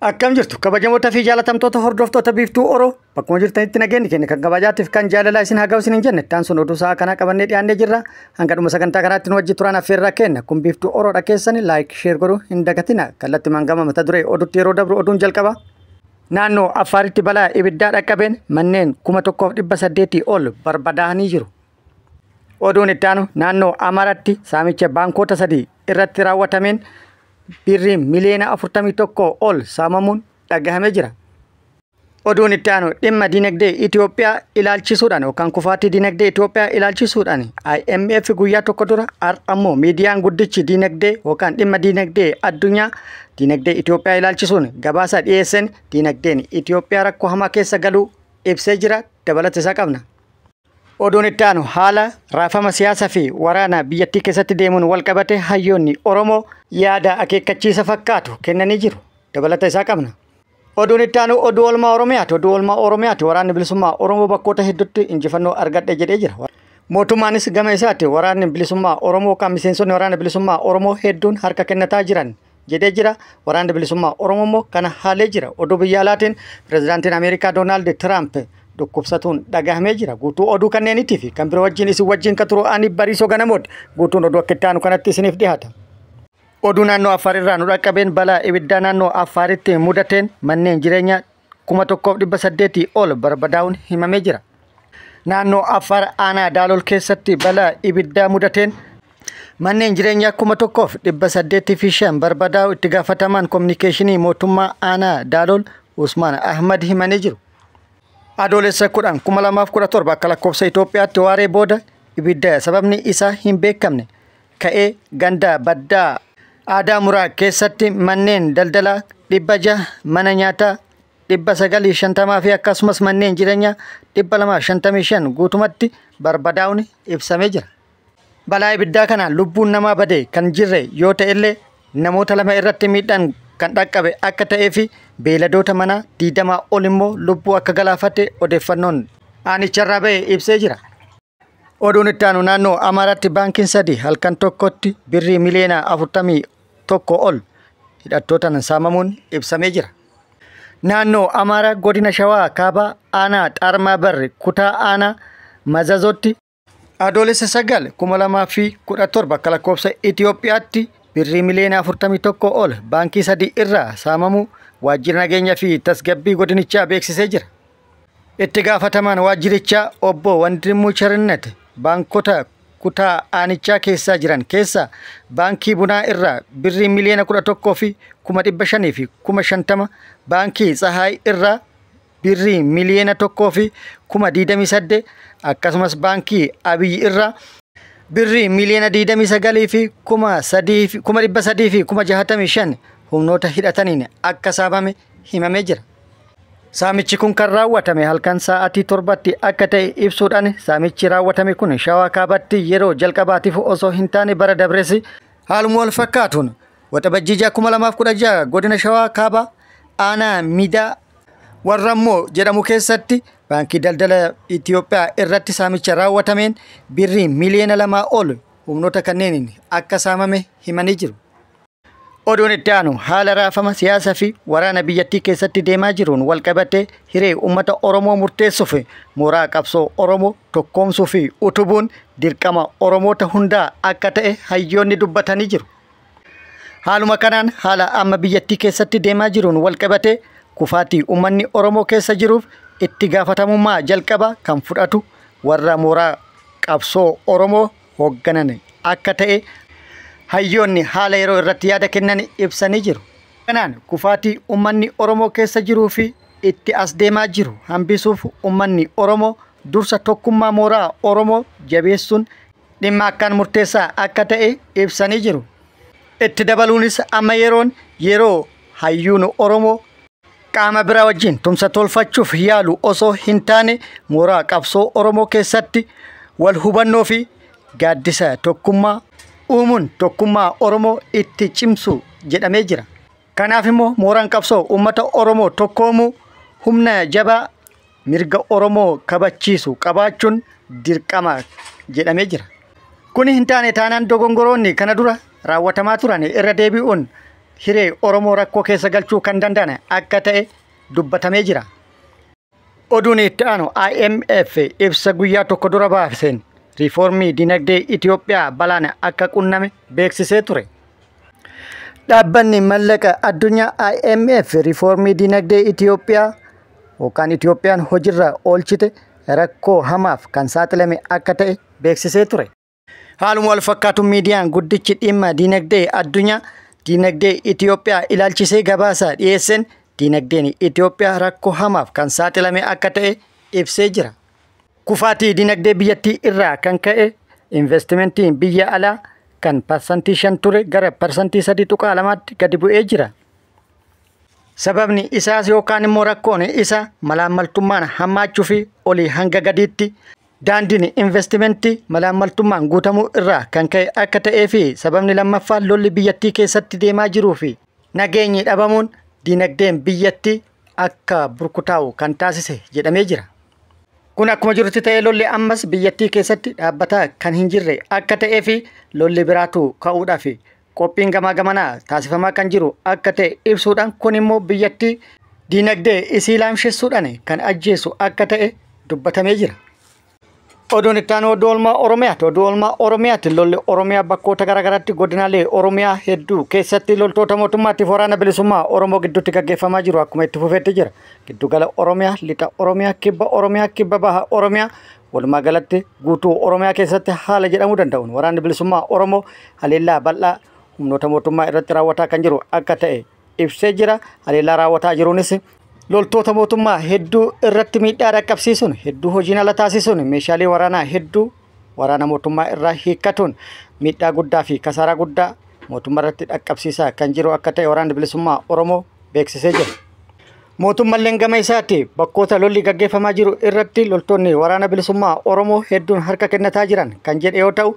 Akkam jirtu kabajamoota fi jaalatamtoota hordoftoota Biiftuu Oroo, bakkuma jirtanitti nageenyi keenya kan kabajaatiif kan jaalalaa isin haa ga'u isin hin jenne. Ittaan sun oduu sa'a kanaa qabannee dhiyaannee jirra. Hanga dhuma sagantaa kanaatti nu wajji turan affeerraa kenna. Kun Biiftuu Oroodha keessani like, share godhuu hin dagatina. Kallattii mangama mata duree oduutti yeroo dabru oduun jalqaba. Naannoo Affaaritti balaa ibiddaa dhaqqabeen manneen 1800 ol barbadaa'anii jiru. Oduun itti aanu, naannoo Amaaraatti saamicha baankota sadii irratti raawwatameen birrii miliyoona 41 ol saamamuun dhagahamee jira. Oduun itti aanu, dhimma dinagdee Itoophiyaa ilaalchisuudhaan yookaan kufaatii dinagdee Itoophiyaa ilaalchisuudhaan IMF guyyaa tokko dura, har'a ammoo miidiyaan guddichi dinagdee yookaan dhimma dinagdee addunyaa dinagdee Itoophiyaa ilaalchisuun gabaasa dhiyeesseen dinagdeen Itoophiyaa rakkoo hamaa keessa galuu ibsee jira. Dabalata isaa qabna. Oduun itti aanu, haala raafama siyaasaa fi waraana biyyattii keessatti deemuun wal qabate hayyoonni Oromoo yaada akeekkachiisa fakkaatu kennanii jiru. Dabalata isaa qabna. Oduun itti aanu oduu oolmaa Oromiyaati. Oduu oolmaa Oromiyaati. Waraanni bilisummaa Oromoo bakkoota hedduutti injifannoo argadhe jedhee jira. Mootummaanis gama isaatti waraanni bilisummaa Oromoo kan miseensonni waraana bilisummaa Oromoo hedduun harka kennataa jiran jedhee jira. Waraanni bilisummaa Oromoo immoo kana haalee jira. Oduu biyya alaatiin pirezidaantiin Ameerikaa Doonaald Tiraamp dhukkubsatuun dhagahamee jira. Guutuu oduu kanneenitii fi kan biroo wajjin isin wajjin kan turu ani Bariisoo Ganamooti. Guutuun oduu akka itti aanu kanatti isiniif dhiyaata. Oduu naannoo Affaar irraa nu dhaqqabeen balaa ibiddaa naannoo Affaaritti mudateen manneen jireenyaa 1800 ol barbadaa'uun himamee jira. Naannoo Affaar aanaa Daalol keessatti balaa ibiddaa mudateen manneen jireenyaa 1805 barbadaa'u itti gaafatamaan kominikeeshinii mootummaa aanaa Daalol Usmaan Ahmad himanii jiru. Adoolessa 10, 2017 akka lakkoofsa Itoophiyaatti waaree booda ibidda sababni isaa hin beekamne ka'ee ganda baddaa aadaa muraa keessatti manneen daldalaa 600, mana nyaataa 950 fi akkasumas manneen jireenyaa 255 guutumatti barbadaa'uun ibsamee jira. Balaa ibiddaa kanaan lubbuun namaa bade kan jirre yoo ta'ellee, namoota lama irratti miidhaan kan dhaqqabe akka ta'ee fi beeyladoota manaa 20 ol immoo lubbuu akka galaafate odeeffannoon aanicharraa ba'e ibsee jira. Oduun itti aanu, naannoo Amaaraatti baankiin sadi halkan tokkotti birrii miliyoona 41 ol hidhattootaan saamamuun ibsamee jira. Naannoo Amaaraa godina Shawaa Kaabaa aanaa Xaarmaa Barri kutaa aanaa Mazazootti Adoolessa 9, 2017 akka lakkoofsa Itoophiyaatti birrii miliyoona 41 ol baankii sadii irraa saamamuu waajjira nageenyaa fi tasgabbii godinichaa beeksisee jira. Itti gaafatamaan waajjirichaa obbo Wandimuu Charinnet baankota kutaa aanichaa keessaa jiran keessaa baankii bunaa irraa birrii 11,550,000, baankii Tsahaay irraa birrii 1,028,000, akkasumas baankii Abiyyi irraa birrii 29,365,000 humnoota hidhataniin akka saamame himamee jira. Saamichi kun kan raawwatame halkan sa'aatii 7tti akka ta'e ibsuudhaan, saamichi raawwatame kun Shawaa Kaabatti yeroo jalqabaatiif osoo hin taane bara dabrees haaluma wal fakkaatuun Waxabajjii 2016 godina Shawaa Kaabaa aanaa Midaa Warrammoo jedhamu keessatti baankii daldala Itoophiyaa irratti saamicha raawwatameen birrii miliyoona 2 ol humnoota kanneeniin akka saamame himanii jiru. Oduun itti aanu, haala raafama siyaasaa fi waraana biyyattii keessatti deemaa jiruun walqabatee hiree uummata Oromoo murteessuuf mooraa qabsoo Oromoo tokkoomsuu fi utubuun dirqama Oromoota hundaa akka ta'e hayyoonni dubbatanii jiru. Haaluma kanaan haala amma biyyattii keessatti deemaa jiruun walqabatee kufaatii uummanni Oromoo keessa jiruuf itti gaafatamummaa jalqaba kan fudhatu warra mooraa qabsoo Oromoo hoogganan akka ta'e hayyoonni haala yeroo irratti yaada kennan ibsanii jiru. Kanaan kufaatii uummanni Oromoo keessa jiruu fi itti as deemaa jiru hambisuuf uummanni Oromoo dursa tokkummaa mooraa Oromoo jabeessuun dhimma akkaan murteessaa akka ta'e ibsanii jiru. Itti dabaluunis amma yeroon yeroo hayyuun Oromoo qaama biraa wajjin tumsa tolfachuuf yaalu osoo hin taane mooraa qabsoo Oromoo keessatti wal hubannoo fi gaaddisa tokkummaa uumuun tokkummaa Oromoo itti cimsu jedhamee jira. Kanaaf immoo mooraan qabsoo uummata Oromoo tokkoomuu, humna jabaa mirga Oromoo kabachiisu qabaachuun dirqama jedhamee jira. Kuni hin taane taanaan dogongoroonni kana dura raawwatamaa turan irra deebi'uun hiree Oromoo rakkoo keessa galchuu kan danda'an akka ta'e dubbatamee jira. Oduun itti aanu IMF ibsa guyyaa tokko dura baaseen riifoormii dinagdee Itoophiyaa balaan akka qunname beeksisee ture. Dhaabbanni mallaqa addunyaa IMF riifoormii dinagdee Itoophiyaa yookaan Itoophiyaan hojiirra oolchite rakkoo hamaaf kan saaxilame akka ta'e beeksisee ture. Haaluma wal fakkaatu miidiyaan guddichi dhimma dinagdee addunyaa dinagdee Itoophiyaa ilaalchisee gabaasa dhiyeesseen dinagdeen Itoophiyaa rakkoo hamaaf kan saaxilame akka ta'e ibsee jira. Kufaatii dinagdee biyyattii irraa kan ka'e investimentiin biyya alaa kan 5% ture gara 3.2%tti gadi bu'ee jira. Sababni isaas yookaan immoo rakkoon isa malaammaltummaan hammaachuu fi olii hanga gadiitti daandiin investimentii malaammaltummaan guutamuu irraa kan ka'e akka ta'ee fi sababni lammaffaan lolli biyyattii keessatti deemaa jiruu fi nageenyi dhabamuun dinagdeen biyyattii akka burkutaa'u kan taasise jedhamee jira. Kun akkuma jirutti ta'ee lolli ammas biyyattii keessatti dhaabbataa kan hin jirre akka ta'ee fi lolli biraatu ka'uudhaaf qophiin gamaa gamanaa taasifamaa kan jiru akka ta'e ibsuudhaan kun immoo biyyattii dinagdee isii laamshessuudhaan kan ajjeesu akka ta'e dubbatamee jira. Oduun itti aanu oduu oolmaa Oromiyaati. Oduu oolmaa Oromiyaati lolli Oromiyaa bakkoota garaagaraatti godinaalee Oromiyaa hedduu keessatti loltoota mootummaatiif waraana bilisummaa Oromoo gidduutti gaggeeffamaa jiru akkuma itti fufeetti jira. Giddugala Oromiyaa, lixa Oromiyaa, kibba Oromiyaa, kibba baha Oromiyaa walumaa galatti guutuu Oromiyaa keessatti haala jedhamuu danda'uun waraanni bilisummaa Oromoo haleellaa bal'aa humnoota mootummaa irratti raawwataa kan jiru akka ta'e ibsee jira. Haleellaa raawwataa jiruunis loltoota mootummaa hedduu irratti miidhaa dhaqqabsiisuun hedduu hojiin ala taasisuun meeshaalee waraanaa hedduu waraana mootummaa irraa hiikkatuun miidhaa guddaa fi kasaaraa guddaa mootummaa irratti dhaqqabsiisaa kan jiru akka ta'e waraanni bilisummaa Oromoo beeksisee jira. Mootummalleen gama isaatti bakkoota lolli gaggeeffamaa jiru irratti loltoonni waraana bilisummaa Oromoo hedduun harka kennataa jiran kan jedhe yoo ta'u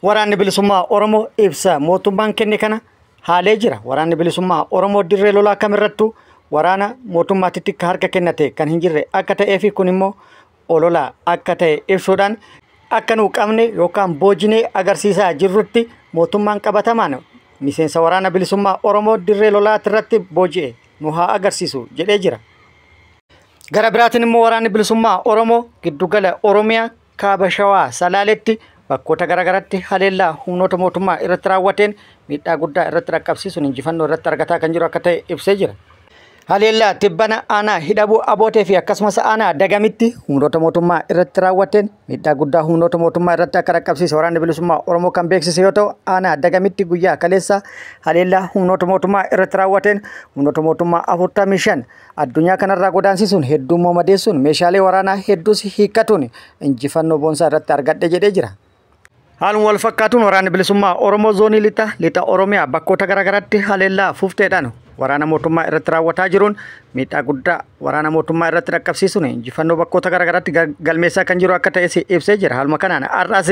waraanni bilisummaa Oromoo ibsa mootummaan kenne kana haalee jira. Waraanni bilisummaa Oromoo dirree lolaa kamirrattuu waraana mootummaatitti harka kennate kan hin jirre akka ta'ee fi kun immoo olola akka ta'e ibsuudhaan akka nu qabne yookaan boojinee agarsiisaa jirrutti mootummaan qabatamaan miseensa waraana bilisummaa Oromoo dirree lolaa irratti booji'e nu haa agarsiisu jedhee jira. Gara biraatiin immoo waraanni bilisummaa Oromoo giddugala Oromiyaa kaaba Shawaa Salaaletti bakkoota garaagaraatti haleellaa humnoota mootummaa irratti raawwateen miidhaa guddaa irratti dhaqqabsiisuun injifannoo irratti argataa kan jiru akka ta'e ibsee jira. Haleellaa tibbana aanaa hidhabuu abootee fi akkasumas aanaa dagamitti humnoota mootummaa irratti raawwateen miidhaa guddaa humnoota mootummaa irratti akka dhaqqabsiise waraanni bilisummaa Oromoo kan beeksise yoo ta'u aanaa dagamitti guyyaa kaleessa haleellaa humnoota mootummaa irratti raawwateen humnoota mootummaa 45 addunyaa kanarraa godaansisuun hedduu madeessuun meeshaalee waraanaa hedduus hiikkatuun injifannoo boonsaa irratti argadhe jedhee jira. Haaluma wal fakkaatuun waraanni bilisummaa Oromoo zoonii lixa Oromiyaa bakkoota garaagaraatti haleellaa fufteedhaan waraana mootummaa irratti raawwataa jiruun miidhaa guddaa waraana mootummaa irratti dhaqqabsiisuun injifannoo bakkoota garaagaraatti galmeessaa kan jiru akka ta'es ibsee jira. Haaluma kanaan har'aas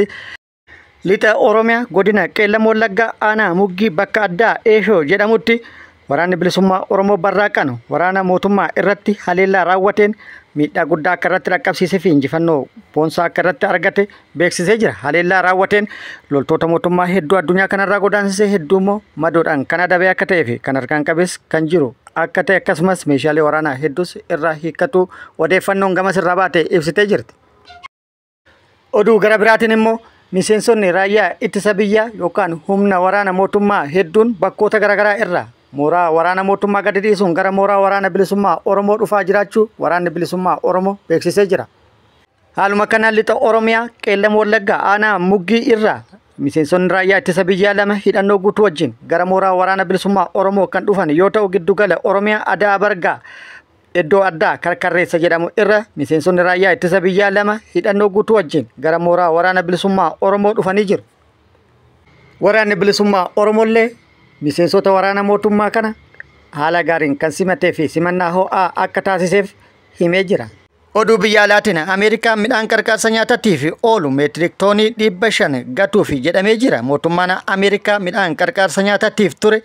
lixa Oromiyaa godina Qeellam Wallaggaa aanaa Muggii bakka addaa Eeshoo jedhamutti waraanni bilisummaa Oromoo barraaqan waraana mootummaa irratti haleellaa raawwateen miidhaa guddaa akka irratti dhaqqabsiisee fi injifannoo boonsaa akka irratti argate beeksisee jira. Haleellaa raawwateen loltoota mootummaa hedduu addunyaa kanarraa godaansisee hedduu immoo madoodhaan kan adabee akka ta'ee fi kan harkaan qabes kan jiru akka ta'e akkasumas meeshaalee waraanaa hedduus irraa hiikkatu odeeffannoon gamas irraa baate ibsitee jirti. Oduu gara biraatiin immoo miseensonni raayyaa ittisa biyyaa yookaan humna waraana mootummaa hedduun bakkoota garaagaraa irraa mooraa waraana mootummaa gadi dhiisuun gara mooraa waraana bilisummaa Oromoo dhufaa jiraachuu waraanni bilisummaa Oromoo beeksisee jira. Haaluma kanaan lixa Oromiyaa Qeellam Wallaggaa aanaa Muggii irraa miseensonni raayyaa ittisa biyyaa lama hidhannoo guutuu wajjin gara mooraa waraana bilisummaa Oromoo kan dhufan yoo ta'u giddugala Oromiyaa Adaa Bargaa iddoo addaa Karkarreessa jedhamu irra miseensonni raayyaa ittisa biyyaa lama hidhannoo guutuu wajjin gara mooraa waraana bilisummaa Oromoo dhufanii jiru. Waraanni bilisummaa Oromoollee miseensota waraana mootummaa kana haala gaariin kan simatee fi simannaa ho'aa akka taasiseef himee jira. Oduu biyya alaatiin Ameerikaan midhaan qarqaarsa nyaatatiif oolu meetirik toonii 500 gatuuf jedhamee jira. Mootummaan Ameerikaa midhaan qarqaarsa nyaatatiif ture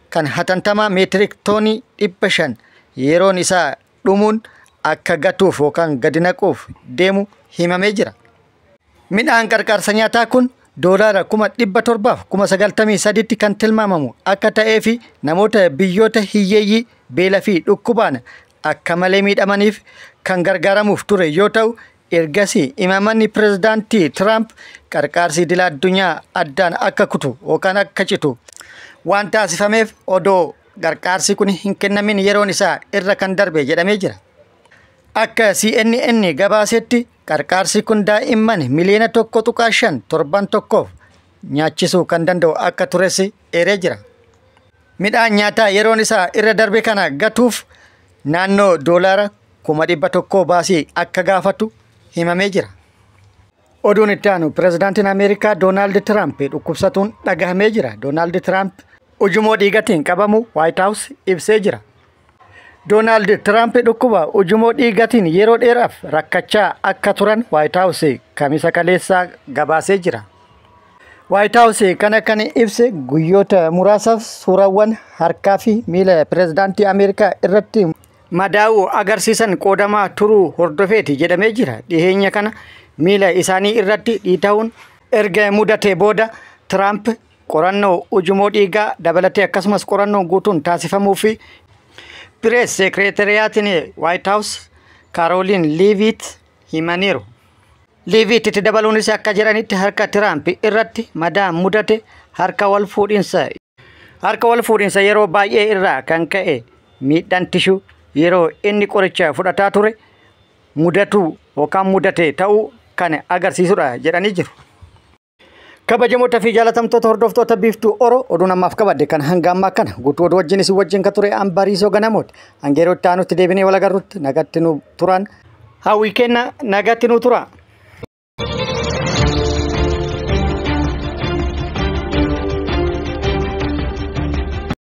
kan hatantamaa meetirik toonii 500 yeroon isaa dhumuun akka gatuuf yookaan gadi naquuf deemu himamee jira. Midhaan qarqaarsa nyaataa kun doolaara 793,000 kan tilmaamamu akka ta'ee fi namoota biyyoota hiyyeeyyii beela fi dhukkubaan akka malee miidhamaniif kan gargaaramuuf ture yoo ta'u, ergasii imaammanni pirezidaantii Tiraamp qarqaarsi idila addunyaa addaan akka kutu yookaan akka citu waan taasifameef odoo qarqaarsi kun hin kennamin yeroon isaa irra kan darbe jedhamee jira. Akka CNN gabaasetti qarqaarsi kun daa'imman miliyoona 1.5 torban tokkoof nyaachisuu kan danda'u akka tures eeree jira. Midhaan nyaataa yeroon isaa irra darbe kana gatuuf naannoo doolaara 100,000 baasii akka gaafatu himamee jira. Oduun itti aanu, pirezidaantiin Ameerikaa Doonaald Tiraamp dhukkubsatuun dhagahamee jira. Doonaald Tiraamp ujummoo dhiigatiin qabamu White House ibsee jira. Doonaald Tiraamp dhukkuba ujummoo dhiigatiin yeroo dheeraaf rakkachaa akka turan White House Kamisa kaleessaa gabaasee jira. White House kana kan ibse guyyoota muraasaaf suuraawwan harkaa fi miila pirezidaantii Ameerikaa irratti madaa'uu agarsiisan qoodamaa turuu hordofeeti jedhamee jira. Dhiheenya kana miila isaanii irratti dhiita'uun erga mudate booda Tiraamp qorannoo ujummoo dhiigaa dabalatee akkasumas qorannoo guutuun taasifamuu fi press secretaryitiin White House Kaarooliin Liiviit himaniiru. Liiviit itti dabaluunis akka jedhanitti, harka Tiraamp irratti madaan mudate harka wal fuudhinsa yeroo baay'ee irraa kan ka'e miidhaan tissue yeroo inni qoricha fudhataa ture mudatu yookaan mudate ta'uu kan agarsiisudha jedhanii jiru. Kabajamoota fi jaalatamtoota hordoftoota Biiftuu Oro, oduun ammaaf qabadde kan hanga ammaa kana. Guutuu oduu wajjin isin wajjin kan ture Ambariisoo Ganamooti. Hanga yeroo itti aanutti deebinee wal agarrutti nagatti nu turan. Hawwii kenna, nagatti nu tura.